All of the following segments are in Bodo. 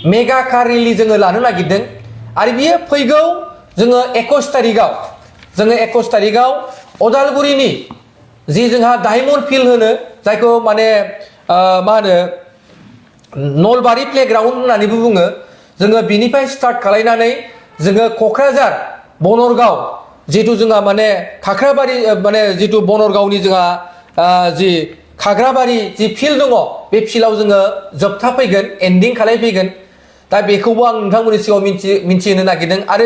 मेगा कार रेलि जोङो लानो नागिरदों आरो बियो फैगौ जोङो 21 तारिखआव जोङो 21 तारिखआव अदालगुरिनि जि जोंहा डायमन्ड फिल्ड होनो जायखौ माने मा होनो नलबारि प्लेग्राउन्ड होननानैबो बुङो जोङो बिनिफ्राय स्टार्ट खालायनानै जोङो क'क्राझार बनरगाव जितु जोंहा माने खाख्राबारि माने जितु बनरगावनि जोंहा जि खाग्राबारि जि फिल्ड दङ बे फिल्डआव जोङो जोबथा फैगोन एन्डिं खालायफैगोन दा बेखौबो आं नोंथांमोननि सिगाङाव मिन्थिहोनो नागिरदों आरो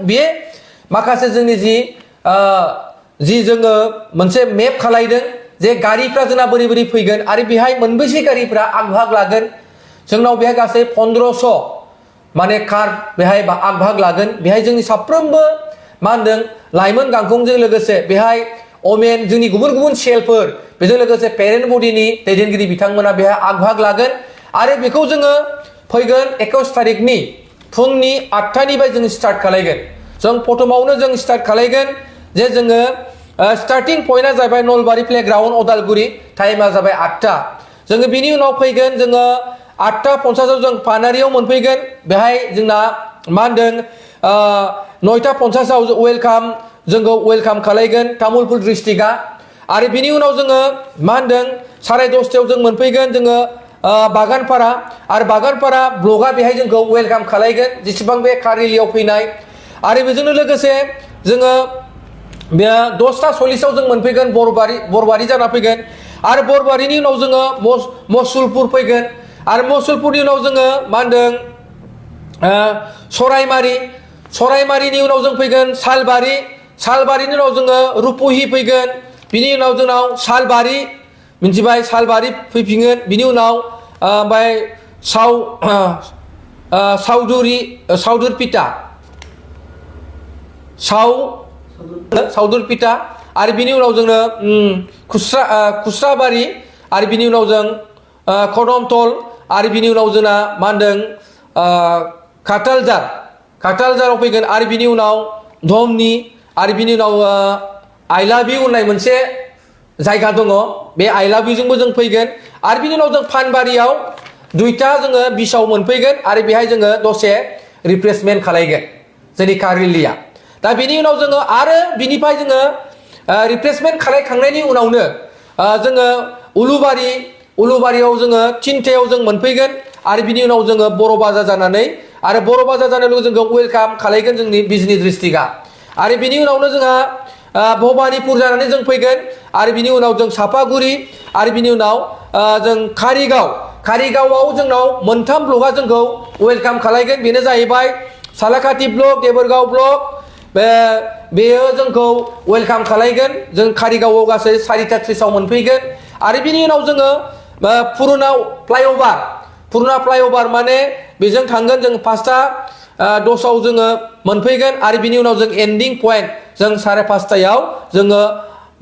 बे माखासे जोंनि जि जोङो मोनसे मेप खालायदों जे गारिफ्रा जोंना बोरै बोरै फैगोन आरो बेहाय मोनबेसे गारिफ्रा आग भाग लागोन जोंनाव बेहाय गासै 1500 माने कार बेहाय आग भाग लागोन बेहाय जोंनि साफ्रोमबो मा होनदों लाइमोन गांखंजों लोगोसे बेहाय अमेन जोंनि गुबुन गुबुन सेलफोर बेजों लोगोसे पेरेन्ट बडिनि दैदेनगिरि बिथांमोना बेहाय आग भाग लागोन आरो बेखौ जोङो फैगोन 21 तारिखनि फुंनि 8टानिफ्राय जों स्टार्ट खालायगोन जों प्रथमावनो जों स्टार्ट खालायगोन जे जोङो स्टार्टिं पइन्टआ जाबाय नलबारि प्लेग्राउन्ड अदालगुरि टाइमा जाबाय 8टा जोङो बिनि उनाव फैगोन जोङो 8:50 जों पानारियाव मोनफैगोन बेहाय जोंना मा होनदों 9:50 वेलकाम जोंखौ वेलकाम खालायगोन तामुलपुर डिस्ट्रिक्टआ आरो बिनि उनाव जोङो मा होनदों 10:30 जों मोनफैगोन जोङो बागानपारा आरो बागानपारा ब्लकआ बेहाय जोंखौ वेलकाम खालायगोन जेसेबां बे कार रेलियाव फैनाय आरो बेजोंनो लोगोसे जोङो बे 10:40 जों मोनफैगोन बरबारि जाना फैगोन आरो बरबारिनि उनाव जोङो मसुलपुर फैगोन आरो मसुलपुरनि उनाव जोङो मा होनदों सरायमारिनि उनाव जों फैगोन सालबारिनि उनाव जोङो रुपहि फैगोन बिनि उनाव जोंनाव सालबारि मिन्थिबाय सालबारि फैफिनगोन बिनि उनाव ओमफ्राय सावदुरपिटा आरो बिनि उनाव जोंनो खुस्राबारि आरो बिनि उनाव जों कदमतल आरो बिनि उनाव जोंना मा होनदों काटालजाराव फैगोन आरो बिनि उनाव धमनि आरो बिनि उनाव आइलाबि होननाय मोनसे जायगा दङ बे आइलाबिजोंबो जों फैगोन आरो बिनि उनाव जों फानबारियाव 2टा जोङो बिसाव मोनफैगोन आरो बेहाय जोङो दसे रिफ्रेशमेन्ट खालायगोन जोंनि कार रेलिया दा बिनि उनाव जोङो आरो बिनिफ्राय जोङो रिफ्रेशमेन्ट खालायखांनायनि उनावनो जोङो उलुबारियाव जोङो 3टायाव जों मोनफैगोन आरो बिनि उनाव जोङो बर' बाजार जानानै आरो बर' बाजार जानानै जोंखौ वेलकाम खालायगोन जोंनि बिजनि डिस्ट्रिक्टआ आरो बिनि उनावनो जोंहा भबानिपुर जानानै जों फैगोन आरो बिनि उनाव जों सापागुरि आरो बिनि उनाव जों कारिगावआव जोंनाव मोनथाम ब्लकआ जोंखौ वेलकाम खालायगोन बेनो जाहैबाय सालाकाटि ब्लक देबोरगाव ब्लक बेयो जोंखौ वेलकाम खालायगोन जों कारिगावआव गासै 4:30 मोनफैगोन आरो बिनि उनाव जोङो पुरुना फ्लाइअभार माने बेजों थांगोन जों 5:10 जोङो मोनफैगोन आरो बिनि उनाव जों एन्डिं पइन्ट जों 5:30 जोङो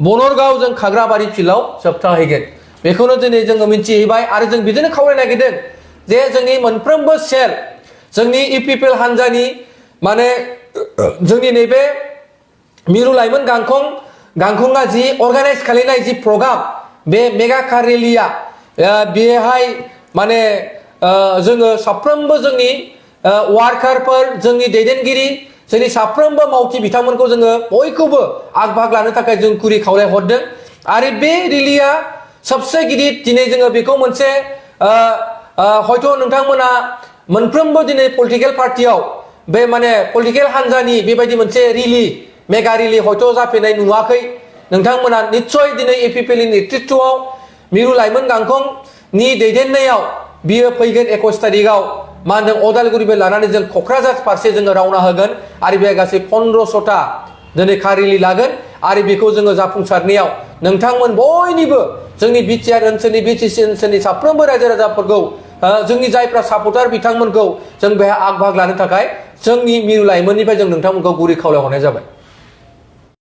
बनरगाव जों खाग्राबारि फिल्डआव जोबथाहैगोन बेखौनो दिनै जोङो मिन्थिहैबाय आरो जों बिदिनो खावलायनो नागिरदों जे जोंनि मोनफ्रोमबो सेल जोंनि UPPL हान्जानि माने जोंनि नैबे मिरु लाइमोन गांखंआ जि अर्गानाइज खालामनाय जि प्रग्राम बे मेगा कार रेलिया बेहाय माने जोङो साफ्रोमबो जोंनि वार्कारफोर जोंनि दैदेनगिरि जोंनि साफ्रोमबो मावथि बिथांमोनखौ जोङो बयखौबो आग भाग लानो थाखाय जों गुरै खावलायहरदों आरो बे रेलिया सबसे गिदिर दिनै जोङो बेखौ मोनसे हयथ' नोंथांमोना मोनफ्रोमबो दिनै पलिटिकेल पार्टियाव बे माने पलिटिकेल हान्जानि बेबायदि मोनसे मेगा रेलि हयथ' जाफेरनाय नुवाखै नोंथांमोना निस्सय दिनै UPPLनि नेतृत्वआव मिरु लाइमोन गांखंनि दैदेननायाव बियो फैगोन 21 तारिखआव मा होनदों अदालगुरिनिफ्राय लानानै जों क'क्राझार फारसे जोङो रावना होगोन आरो बे गासै 1500टा दिनै कार रेलि लागोन आरो बेखौ जोङो जाफुंसारनायाव नोंथांमोन बयनिबो जोंनि बिटिआर ओनसोलनि BTC ओनसोलनि साफ्रोमबो रायजो राजाफोरखौ जोंनि जायफ्रा सापर्टार बिथांमोनखौ जों बेहाय आग भाग लानो थाखाय जोंनि मिरु लाइमोननिफ्राय जों नोंथांमोनखौ गुरै खावलायहरनाय जाबाय।